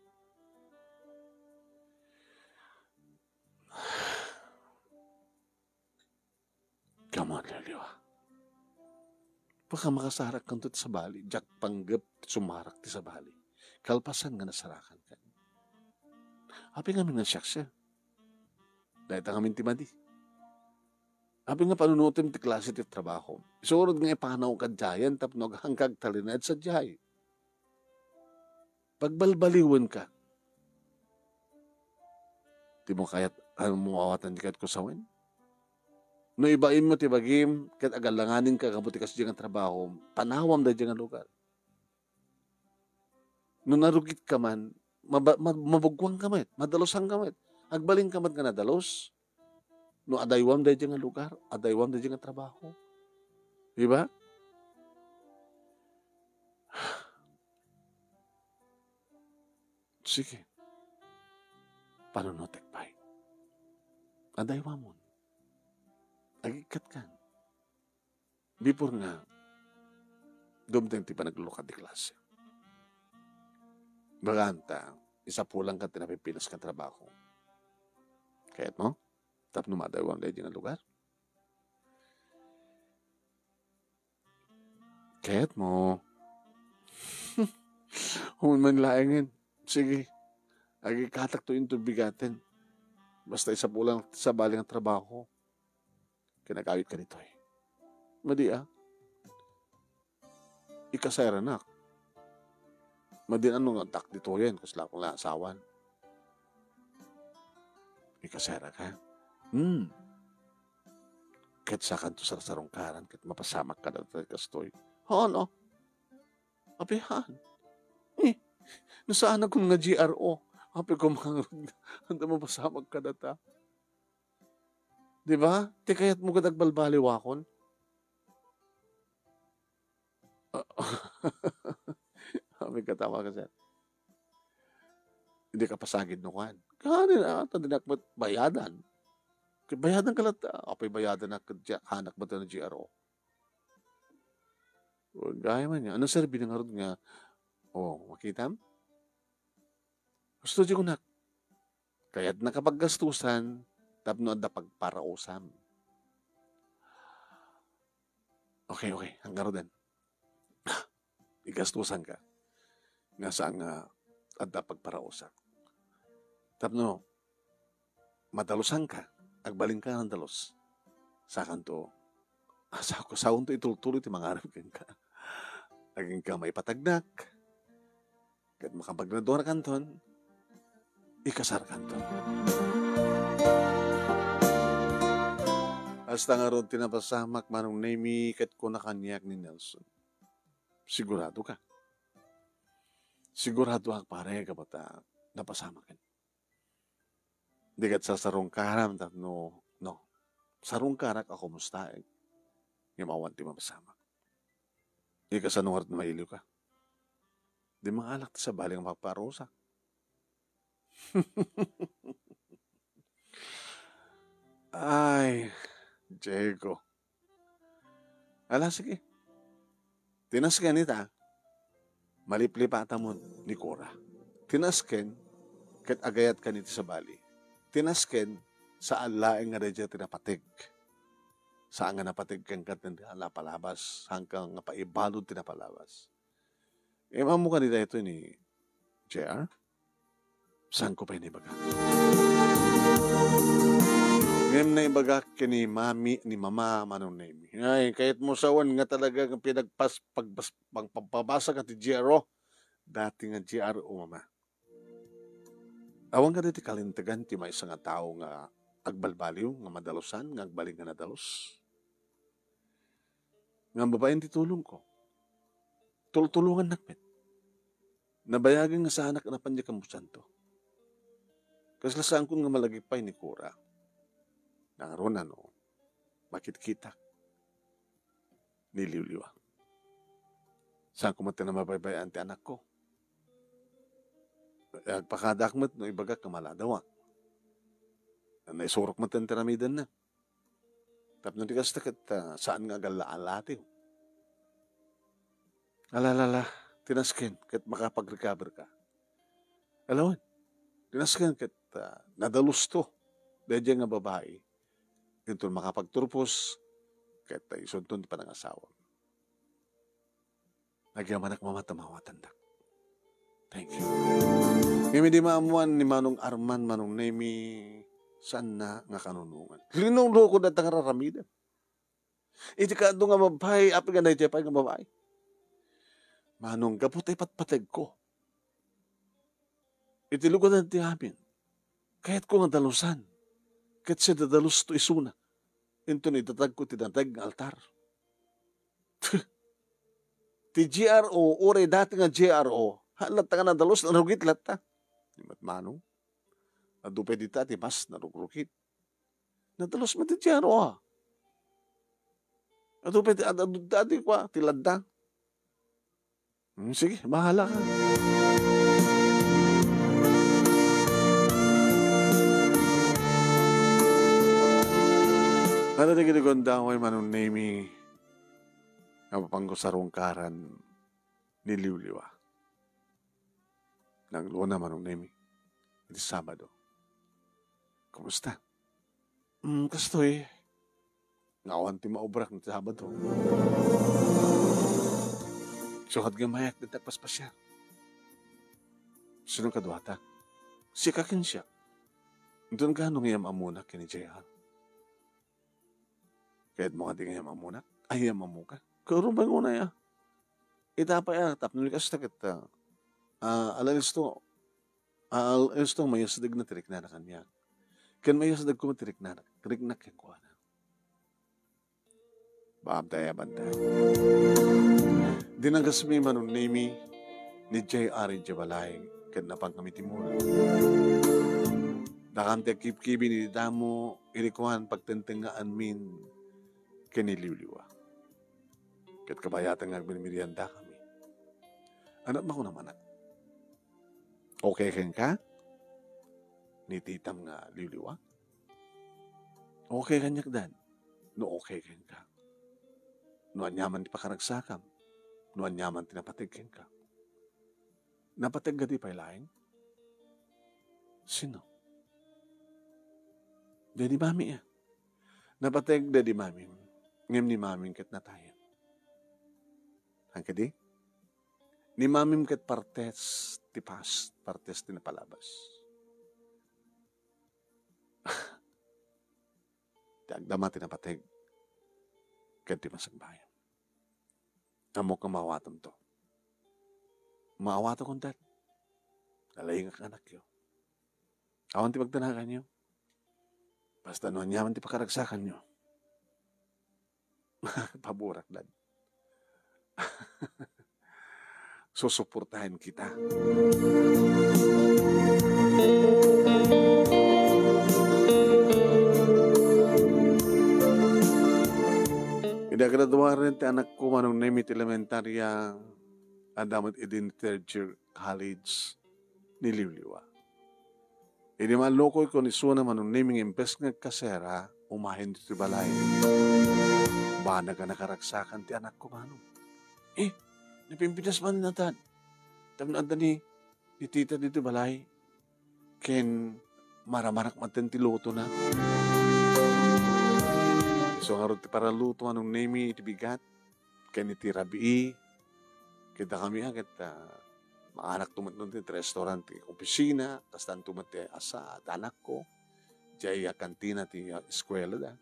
Come on, Liwliwa. Baka makasarakkanto ti sabali. Diak panggep sumarak ti sabali. Kalpasan nga nasarakanka. Apay ngamin nga siak, sir? Dayta ngamin ti madi. Apay nga panunotem ti klase ti trabaho? Isurod nga ipanawka diayen tapno aghaanka agtalinaed sadiay. Pagbalbaliwenka. Dimo kayat, ammom, awatan ti kayatko sawen? No ibainmo ti bagim, ket agalanganinka gapu ti kasdiay nga trabaho, panawam daydiay nga lugar. No narugitka man, maba-, ma-, mabuggoanka met, madalusanka met. Agbalinka met nga nadalus. No adaywam daydiay nga lugar, adaywam daydiay nga trabaho. Di ba? Sige. Panunotek pay. Adaywamon. Agikkat kan. Before nga, dumteng ti panaglulukat ti klase. Bagaan ta, isapulanka ti napipintas nga trabaho. Kayatmo? Tapno madaywam daydiay nga lugar? Kayatmo? Human man laengen. Sige. Agikkatakto inton bigaten. Basta isapulan ti sabali nga trabaho. Kinagawidka ditoy. Madi, a? Ikasaranak. Madi, ano nga addak ditoyen, kasla kong asawan. Ikasara ka? Hmm. Ket sakanto sarsarungkaran, ket mapasamak kadata kastoy. Haan, a. Apay haan. Eh, no saanak nga G R O, apay koma ngarud, ania mapasamak kadata. Di ba? Ti kayatmo ket agbalbaliwakon. Apay katawa ka, sir. Dika pasagid no kuan. Kanin, a, ta dinak met bayadan. Ket bayadanka latta. Apay bayadan a ket dia, haanak met nga G R O. Gayam ania. Ania serbi na ngarud nga, o, makitam? Husto di kunak. Kayatnaka paggastusan tapno adda pagparausam. Okay, okay. Haan ngaruden. Igastusanka. Nga saan nga adda pagparausam. Tapno madalusanka, agbalinka nga nadalus. Sakanto, ah, sa-, saonto itultuloy ti mangarem kenka. Agingga maipatagnak, ket makapaggraduarkanton, ikasarkanton. Kasta ngarud ti napasamak, Manong Nemy, ket kuna kaniak ni Nelson, "Sigurado ka?" "Sigurado ak, pare, gapu ta napasamak." Di ket sarsarungkaram tapno, no, sarungkarak a kumustaek, ngem awan ti mapasamak. Ikasano ngarud mailiwka? Di mangalak ti sabali nga mapaarusak. Ay, Diego. Ala, sige. Ti nasken ita, maliplipatamon ni Cora. Ti nasken, ket agayatkan iti sabali. Ti nasken, saan laeng nga daydiay ti napateg. Saan nga napateg kenka ti napalabas, saanka nga paibalud ti napalabas. Imammo kadi daytoy ni J R? Saanko pay naibaga. Ngem naibagak ken ni Mami, ni Mama, Manong Nemy. Ay, kayatmo sawen nga talaga nga pinagpas-, pagbas-, pang-, pagpabasa ka ti G R O. Dati nga G R O, Mama. Awan kadi ti kalintegan ti maysa nga tao nga agbalbaliw, nga madalusan, nga agbalin nga nadalus? Nga babaen ti tulongko. Tultulongannak met. Nabayagen nga saanak a napan diay kambusanto. Kasla saankon nga malagip pay ni Cora. Nangruna no, makitkitak ni Liwliwa. Saanko met ti mabaybay-an ti anakko. Agpakadaak met no ibagak nga maladawa. Naisurok met ti aramidenna. Tapno di kasta ket, ah, saan nga agalla-allatiw. Ala, ala, ala, ti nasken ket makapag-recover ka. Ala wen, ti nasken ket, ah, nadalusto daydiay nga babai. Inton makapagturpos, ket, ah, isunton ti panangasawa. Agyamanak, Mama, ta mawatandak. Thank you. Ngem idi maammuan ni Manong Arman, Manong Nemy, saanna nga kanunongan. Linuloko dayta nga aramiden. Iti kaadu nga babai, apay nga daydiay pay nga babai. Manong, gapu ta ipatpategko iti lugadan ti amin, kayatko nga dalusan, ket siya dadalusto isuna, inton idatagko ti nanteg nga altar. Ti G R O, uray dati nga G R O, haan latta nga nadalus, narugit latta. Ni met Manong, adu pay dita ti mas narugrukit. Nadalus met ti G R O, a. Adu pay ti, ad-, adu, adu, adu, kwa, ti ladda. Hmm, sige, bahala ka. Ano ti ginagandaw ay Manong Nemy? Nga mapangko sarungkaran ni Liwliwa. Nangluna, Manong Nemy, iti Sabado. Kumusta? Mm, kastoy. Nga awan ti maubrak iti Sabado. Sukad nga mayak dita paspasiar. Sino kaduata? Sika ken siak. Inton kano nga iyam-ammonak ken ni J R. Kayatmo nga di nga iyam-ammonak? Ay, iyam-ammoka. Karon pay ngunay, a. Ita pay, a, tapno ni kasta ket, a, a, ala listo, a, ala listo, mayasdegna ti riknana kaniak. Ken mayasdegko met ti riknana, riknak kenkuana. Baam ta ayabanta. Dinagasmi Manong Nemi ni J R idiay balay ket napan kami ti mura. Dakami ti agkibkibi iti damo, idi kuan pagtengngeanmin ken ni Liwliwa. Ket kabayatan nga agmeriendakami. Ania ti makunak, Anak? Okay kenka ni titam nga Liwliwa? Okay kaniak, Dad, no okay kenka. No aniaman ti pakaragsakam, no aniaman ti napateg kenka. Napateg daydi pay laeng? Sino? Daydi mami, a. Napateg daydi mamim, ngem ni mamim ket natayen. Saan kadi? Ni mamim ket partes ti past, partes ti napalabas. Ti agdama ti napateg ken ti masakbayan. Ammok nga maawatemto. Maawatekon, Dad. Nalaingak, anakyo. Awan ti pagdanaganyo. Basta no aniaman ti pakaragsakanyo, paborak, Dad. Susuportahan kita. Idi agraduaren ti anakko, Manong Nemi, ti elementarya, adda met idi third year college ni Liwliwa. Idi mallukoyko ni isuna, Manong Nemi, nga imbes nga agkasera, umayen ditoy balay. Banag a nakaragsakan ti anakko, Manong. Eh, napimpinas man ni Dad. Tapno adda ni, ni tita ditoy balay. Ken maramarak maten ti lutona. Isu ngarud ti paraluto, Manong Nemi, iti bigat ken iti rabii. Ket dakami a ket, ah, maanakto met no ti restaurant, ti opisina, kastanto met ti asa-, ti anakko. Diay, ah, kantina ti, ah, eskuelada.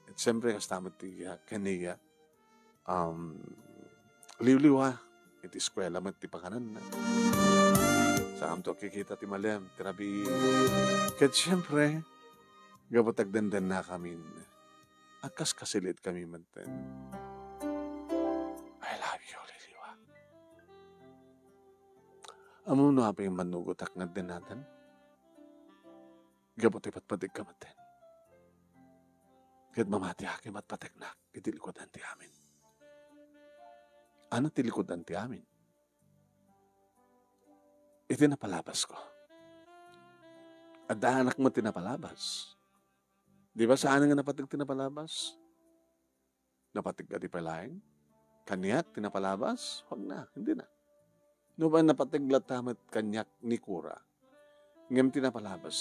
Ket siempre, kasta met ti, ah, ken ni, ah, um, Liwliwa, iti eskuela met ti pakananna. Saanto a kikita ti malem, ti rabii. Ket siempre, gapu ta agdendennakamin, agkaskasilitkami metten. I love you, Liwliwa. Ammom no apay mannugotak nga addennatan? Gapu ti patpategka metten. Ket mamatiak a patpateg iti likudan ti amin. Ania ti likudan ti amin? Iti napalabasko. Adda anak met ti napalabas. Di ba saan nga napateg ti napalabas? Napateg kadi pay laeng? Kaniak ti napalabas? Huwag na, hindi na. No ba napateg latta met kaniak ni Cora, ngem ti napalabas,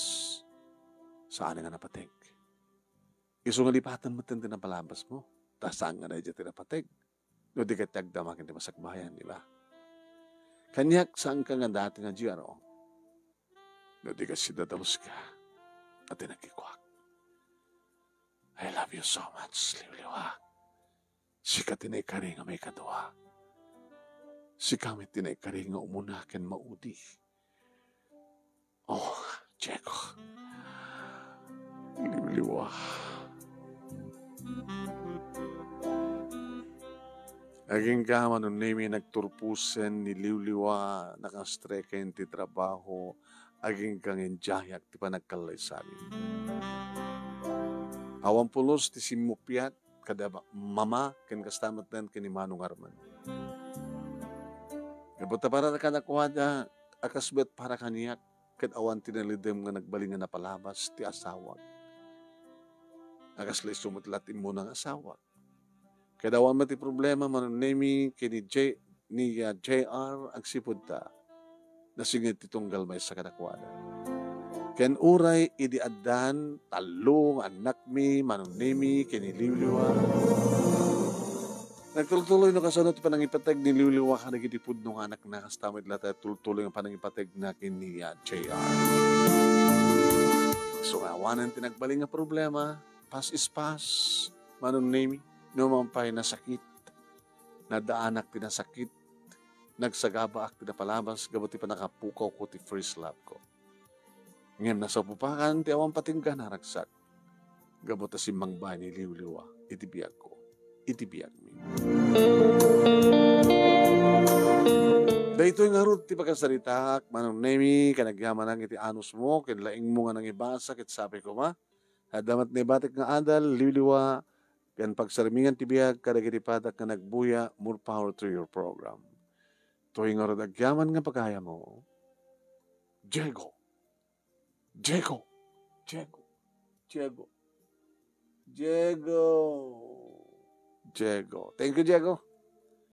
saan nga napateg. Isu nga lipaten met ti napalabasmo, ta saan nga daydiay ti napateg. No di ket ti agdama ken ti masakbayan, di ba? Kaniak, saanka nga dati nga G R O. No di ket si Dadaluska, a ti nagkikuak. I love you so much, Liwliwa. Sika ti naikari nga maikadua. Sika met ti naikari nga umuna ken maudi. Oh, Diego. Liwliwa. Agingga, Manong Nemi, nagturposen ni Liwliwa, nakastreken ti trabaho, agingga nga indiayak ti panagkallaysami. Awan pulos ti simmupiat kada ma-, mama ken kasta met ken ni Manong Arman. Gapu ta para kadakuada, a kasbet para kaniak, ket awan ti nalidem nga nagbalin nga napalabas ti asawak. A kasla isu met la ti immuna nga asawak. Ket awan met ti problema, Manong Nemi, ken ni J-, ni, ah, J R, agsipud ta nasinged ti tunggal maysa kadakuada. Ken uray idi addan tallo nga annakmi, Manong Nemi ken ni Liwliwa, nagtultuloy no kasano ti panangipateg ni Liwliwa kadagiti pudno nga anakna, kasta met latta ti tultuloy nga panangipategna ken ni, ah, J R. So, nga awanen ti nagbalin nga problema, past is past, Manong Nemi, no man pay nasakit, nadaanak ti nasakit, nagsagabaak ti napalabas gapu ti pannakapukawko ti first love ko. Ngem nasapupakan ti awan patengga a naragsak gapu ta simmangbaen ni Liwliwa iti biagko. iti biagmi. Daytoy ngarud ti pakasaritaak, Manong Nemi, ken agyamanak iti anusmo ken laingmo nga nangibasa ket sapay koma, adda met naibatik nga adal, liwliwa, ken pagsarmingan ti biag kadagiti padak nga nagbuya. More power to your program. Toy ngarud agyaman nga pagayammo, Diego. Diego. Diego. Diego. Diego. Diego. Thank you, Diego.